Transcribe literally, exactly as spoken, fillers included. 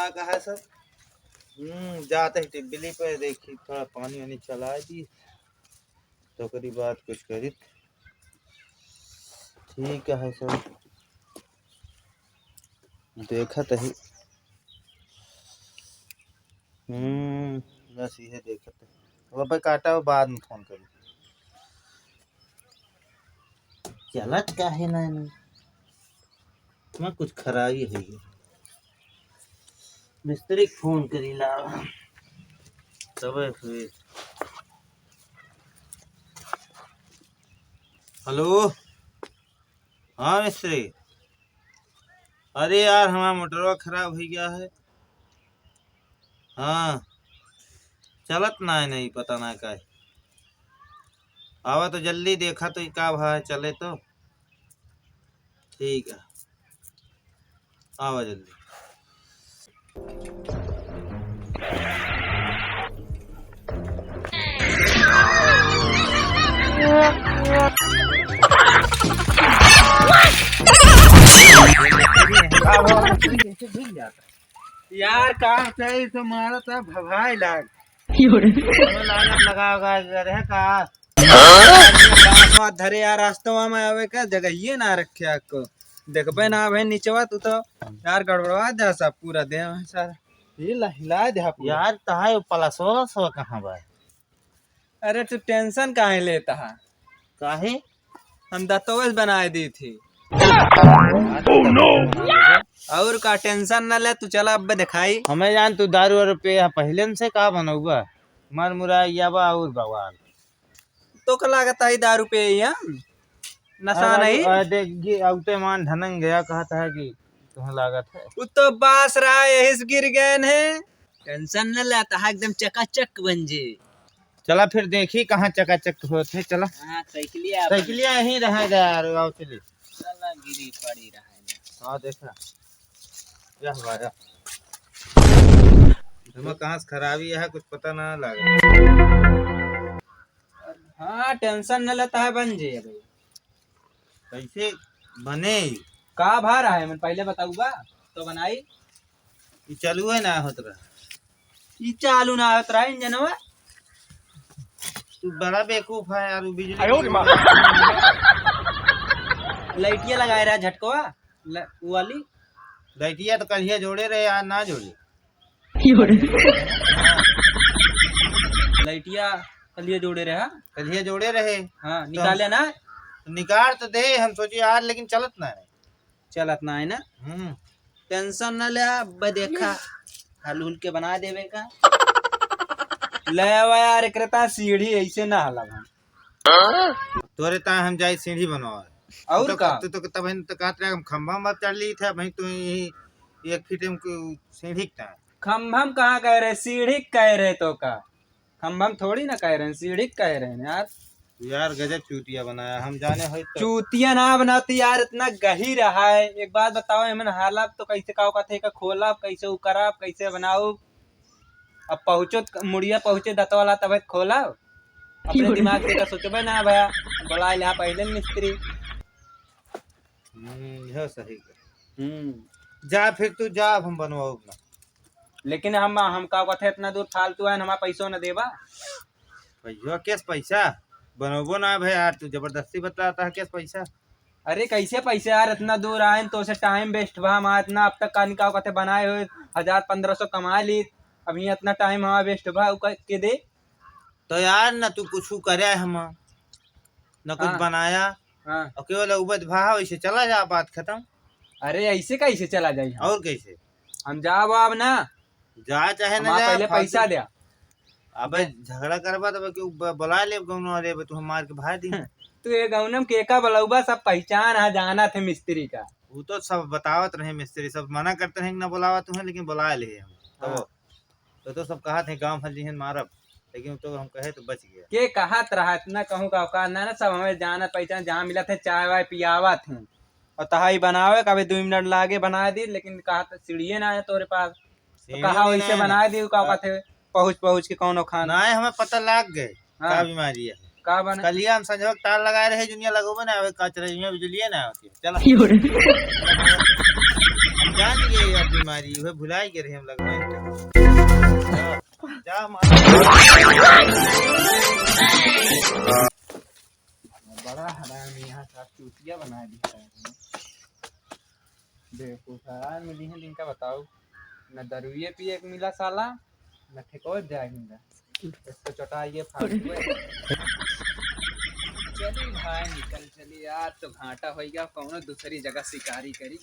का है सर? हम्म, जाते ही टिब्बली पे देखी, थोड़ा पानी वानी चला दी, तो ओकरी बाद कुछ करी। ठीक है सर, देखत ही। हम्म, बस इहे देखत ही। अब भाई काटा, बाद में फोन करी। चलत काहे ना है? मैं कुछ खराबी है ये। मिस्त्री के फोन करी ला। तबे फिर। हेलो, हाँ मिस्त्री। अरे यार, हमारा मोटरवा खराब हो गया है। हाँ, चलत ना है, नहीं पता ना का है। आवा तो जल्दी, देखा तो ई का भा चले तो। ठीक है, आवा जल्दी। यार, काम सही से मारा था, भभाई लाग। हमें लागत लगा होगा, अरे का? बात धरे यार, रास्ता में आवे का जगह ये ना रखे आपको। देखबे ना भाई निचवा, तू तो यार गड़बड़वा दे सब पूरा देह में सारा हिला, हिला दे पूरा। यार, तहाई पलासोला सो कहाँ बा? अरे, तू टेंशन काहे लेता है? काहे? हम दतोस बनाए दी थी। Oh no! और का, टेंशन न ले, तू चला अब दिखाई। हमें जान तू दारू वारू पे है, पहले से का बनौबा? मर मुरा या बा और बवाल। तो का लागत है दारू पे या नशा अरे, नहीं? अरे, देख, ये औते मान धनंग गया, कहता है कि तुम्हें लागत है। वो तो बास रहा, यही से गिर गए हैं। टेंशन न लेता है, एकदम चकाचक बन जे। चला फिर देखी कहाँ चकाचक होत है, चला। हाँ, साइकिलिया अपन। साइकिलिया यहीं रह गया यार, आओ चली। चला गिरी पड़ी रहा है। हाँ, देखा। यह हुआ, यह। इसमें कहाँ से खराबी है, कुछ पता ना लगा। हाँ, टेंशन न लेता है, बन जे भाई। कैसे बने? का भा रहा है, मन पहले बताऊबा तो बनाई। ई चालू है ना होत रहा। ई चालू ना होत रहा इंजनवा। तू बड़ा बेवकूफ है यार, वो बिजली आयो रे माँ। लाइटिया लगाए रहा झटकवा, ल-, वो वाली। लाइटिया तो कल ही जोड़े रहे, आज ना जोड़े। लाइटिया कलिए जोड़े रहे, हाँ? कलिए जोड़े रहे। हाँ, तो निकाले हम ना? निकाल तो दे, हम सोचे यार, लेकिन चलत ना है। चलत ना है ना? हम्म। टेंशन ना ले, अब देखा, हल हुल के बना देवे का। ले आवा यार, एकरे ता सीढ़ी ऐसे ना हला भाई। तोरे ता हम जाई सीढ़ी बनवावे। और तू तो का? तू तो तब तो कहत रहे, हम खंभा में चढ़ ली थे, भाई तू यही एक फीट में को सीढ़ी का। खंभा में कहाँ कह रहे, सीढ़ी कह रहे तो का? खंभा में थोड़ी ना कह रहे, सीढ़ी कह रहे हैं यार। यार गजब चूतिया बनाया, हम जाने होई तो। चूतिया ना बनाती यार, इतना गहिर है। एक बात बताओ, एमन हालब तो कैसे का कहते का खोलब, कैसे उ करब, कैसे बनाऊ? अब पहुँचो त-, मुड़िया पहुँचे दतवाला तब खोलब। अपने दिमाग से का सोचबे ना भैया, बोला ले पहले मिस्त्री। हम्म, यह सही कर। हम्म। जा फिर तू जा, अब हम बनवाओ अपना। लेकिन हम, हम का कहते इतना दूर फालतू आए, हमारा पैसो न देबा। भैया, कैस पैसा? बनोबो ना भाई यार, तू जबरदस्ती बतलाता है, कैस पैसा? अरे, कैसे पैसे यार, इतना दूर आए तो से टाइम वेस्ट भा हमारा इतना, अब तक का निकाल कहते बनाए हुए हजार पन्द्रह सौ कमा ली, अभी इतना टाइम हमारा वेस्ट भा, उ के दे। तो यार, ना तू कुछ करे हम, ना कुछ हाँ। बनाया, हाँ। और केवल उबत भा, वैसे चला जा, बात खत्म। अरे, ऐसे कैसे चला जाई हम? और कैसे? हम जाब अब ना। जा चाहे ना हमारा जा, पहले फालतू। पैसा द्या। अबे झगड़ा करबा तब के ब-, बुला ले गौनो रे, तू हम मार के भाई दी। तू ये गौनम के का बुलाऊबा, सब पहचान है, जानत है मिस्त्री का। वो तो सब बतावत रहे मिस्त्री, सब मना करते रहे कि ना बुलावा तुम्हें, लेकिन बुला ले हम। तब हाँ। तो, तो सब कहत है गाँव भर जिहन मारब, लेकिन तो हम कहे तो बच गया। के कहत रहा इतना कहूँ का औकात ना, ना सब हमें जानत पहचान, जहाँ मिलत है चाय वाय पियावत हैं। और तहाई बनावे का भी दो मिनट लागे बना दी, लेकिन कहत सीढ़िए ना है तोरे पास। तो सीढ़िए कहा ना वैसे है। बना दी, का हाँ। कहते पहुँच, पहुँच के कौनो खान। ना है, हमें पता लाग गए हाँ। का बीमारी है। का बने? कलिया हम संजोग तार लगाए रहे, जुनिया लगोबे ना, अबे कचरे में बिजलिए ना होती है। चला। की हो रहे? जान गए अब बीमारी, वह भुलाई गए रहे हम लगवा। जा, जा, मार। बड़ा हरामी यहाँ साथ चूतिया बना दिया है। बेवकूफ हराम मिली हैं, इनका बताओ, न दरुए पिए के मिला साला, न ठेकोर जाए हिंदा। इसको चटाइए फालतू है। चली भाई, निकल चली यार, तो घाटा होइगा, कौनो दूसरी जगह शिकारी करी।